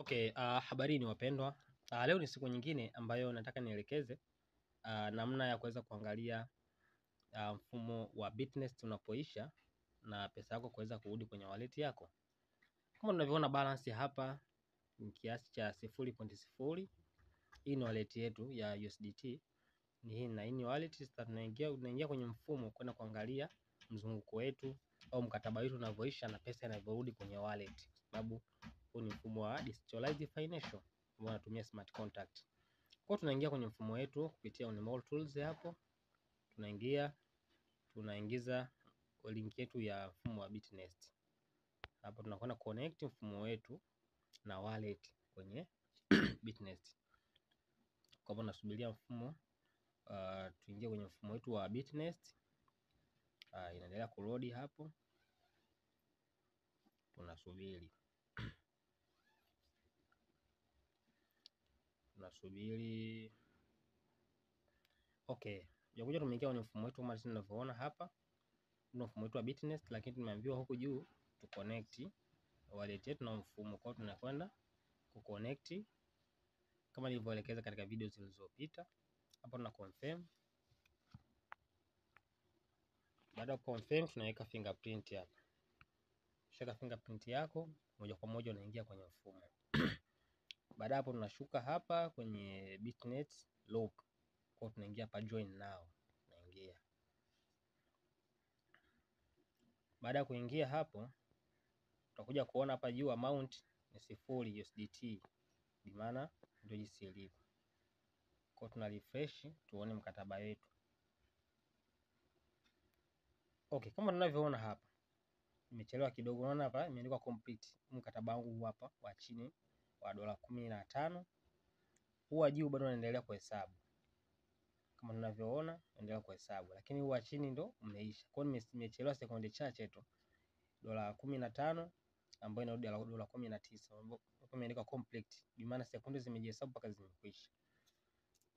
Okay, habarini wapendwa. Leo ni siku nyingine ambayo nataka nielekeze namna ya kuweza kuangalia mfumo wa Bitnest unapoisha na pesa yako kuweza kurudi kwenye wallet yako. Kama tunavyoona balance hapa ni kiasi cha 0.0. Hii ni wallet yetu ya USDT. Ni hii na hii ni wallet. Sasa tunaingia kwenye mfumo kwenda kuangalia mzunguko wetu au mkataba wetu unavyoisha na pesa inavyorudi kwenye wallet. Sababu huu ni mfumo wa decentralized financial ambao unatumia smart contract. Kwa tunaingia kwenye mfumo wetu kupitia Onimole Tools hapo. Tunaingia, tunaingiza link yetu ya mfumo wa Bitnest. Hapo tunakwenda connect mfumo wetu na wallet kwenye Bitnest. Kwa hapo nasubiria mfumo, tuingie kwenye mfumo wetu wa Bitnest. Inaendelea kuload hapo. Tunasubiri. Tunasubiri. Okay, jakuja tumeingia kwenye mfumo wetu kama tunavyoona hapa. Tuna mfumo wetu wa Bitnest, lakini tumeambiwa huku juu tu connect wallet yetu na mfumo. Kwa hiyo tunakwenda ku connect kama nilivyoelekeza katika video zilizopita. Hapo tuna confirm. Baada ya confirm tunaweka fingerprint hapa. Shika fingerprint yako moja kwa moja unaingia kwenye mfumo. Baada hapo tunashuka hapa kwenye Bitnet loop. Kwa tunaingia hapa join now. Tunaingia. Baada ya kuingia hapo tutakuja kuona hapa juu amount ni 0 USDT. Bi maana ndio jinsi ilivyo. Kwa tuna refresh tuone mkataba wetu. Okay, kama tunavyoona hapa nimechelewa kidogo. Unaona hapa imeandikwa complete. Mkataba wangu huu hapa wa chini wa dola 15. Huu wa juu bado unaendelea kuhesabu. Kama tunavyoona unaendelea kuhesabu, lakini huu wa chini ndo umeisha. Kwa hiyo nimechelewa sekunde chache tu. Dola 15 ambayo inarudi dola 19 ambapo imeandikwa complete. Bi maana sekunde zimejihesabu mpaka zimekwisha.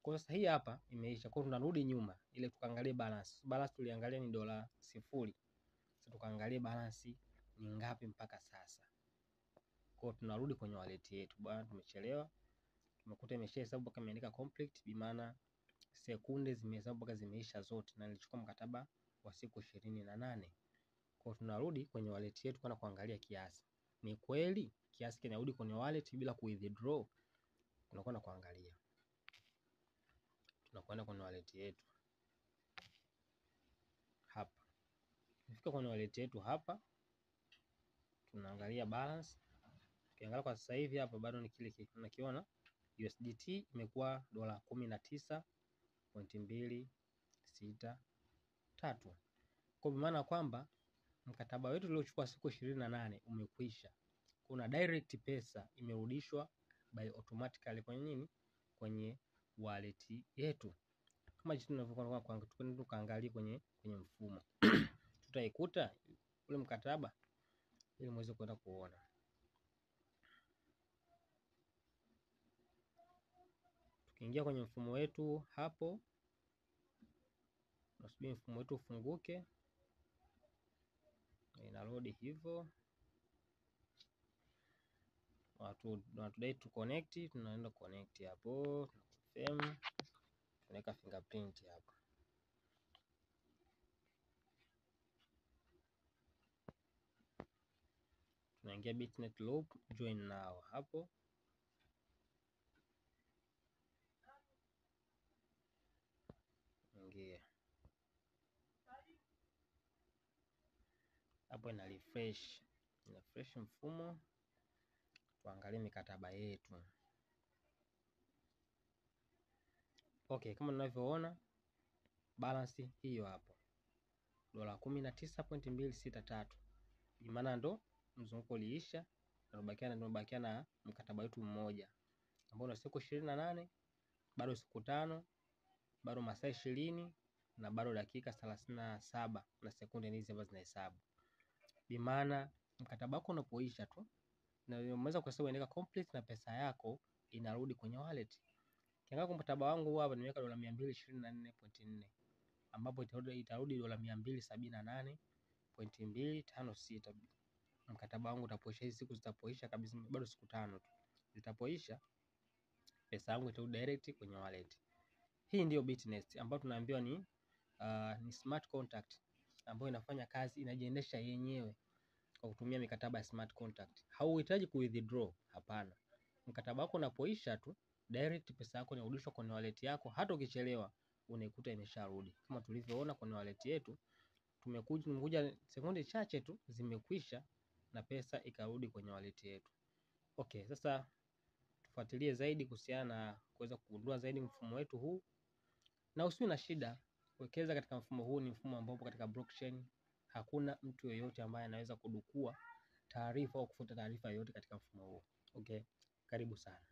Kwa sasa hii hapa imeisha. Kwa hiyo tunarudi nyuma ile tukaangalie balance. Balance tuliangalia ni dola 0. Sasa tukaangalie balance ni ngapi mpaka sasa. Kwa hiyo tunarudi kwenye wallet yetu. Bwana tumechelewa. Tumekuta imeshahesabu mpaka imeandika complete, bi maana sekunde zimehesabu mpaka zimeisha zote, na nilichukua mkataba wa siku 28. Kwa hiyo tunarudi kwenye wallet yetu kwenda kuangalia kiasi. Ni kweli kiasi kinarudi kwenye wallet bila ku withdraw? Tunakwenda kuangalia. Tunakwenda kwenye wallet yetu hapa. Tukifika kwenye wallet yetu hapa tunaangalia balance. Ukiangalia kwa sasa hivi hapa bado ni kile kile tunakiona, USDT imekuwa dola 19.263. Kwa maana kwamba mkataba wetu uliochukua siku 28 umekwisha. Kuna direct pesa imerudishwa by automatically kwenye nini? Kwenye wallet yetu. Kama jinsi tunavyokuwa kwa tukaangalia kwenye mfumo. Tutaikuta ule mkataba ili muweze kwenda kuona. Tukiingia kwenye mfumo wetu hapo, tunasubiri mfumo wetu ufunguke. Ina load hivyo. Watu wanatudai tu connect, tunaenda connect hapo, tuna confirm, tunaweka fingerprint hapo. Tunaingia Bitnet loop, join now hapo. Ingia. Hapo ina refresh. Ina refresh mfumo. Tuangalie mikataba yetu. Okay, kama tunavyoona balance hiyo hapo. Dola 19.263. Maana ndo mzunguko uliisha, tumebakia na mkataba wetu mmoja ambao una siku 28, bado siku 5, bado masaa 20 na bado dakika 37 na sekunde hizi ambazo zinahesabu. Bi maana mkataba wako unapoisha tu na umeweza kuhesabu inaandika complete na pesa yako inarudi kwenye wallet. Kiangalia kwa mkataba wangu hapa nimeweka dola 224.4 ambapo itarudi dola 278.256. Mkataba wangu utapoisha, hizi siku zitapoisha kabisa, bado siku 5 tu. Zitapoisha pesa yangu itarudi direct kwenye wallet. Hii ndiyo Bitnest ambayo tunaambiwa ni smart contract ambayo inafanya kazi, inajiendesha yenyewe kwa kutumia mikataba ya smart contract. Hauhitaji ku withdraw, hapana. Mkataba wako unapoisha tu direct pesa yako inarudishwa kwenye wallet yako, hata ukichelewa unaikuta imesharudi. Kama tulivyoona kwenye wallet yetu, tumekuja sekunde chache tu zimekwisha na pesa ikarudi kwenye wallet yetu. Okay, sasa tufuatilie zaidi kuhusiana na kuweza kugundua zaidi mfumo wetu huu, na usiwe na shida kuwekeza katika mfumo huu. Ni mfumo ambao upo katika blockchain. Hakuna mtu yeyote ambaye anaweza kudukua taarifa au kufuta taarifa yoyote katika mfumo huu. Okay, karibu sana.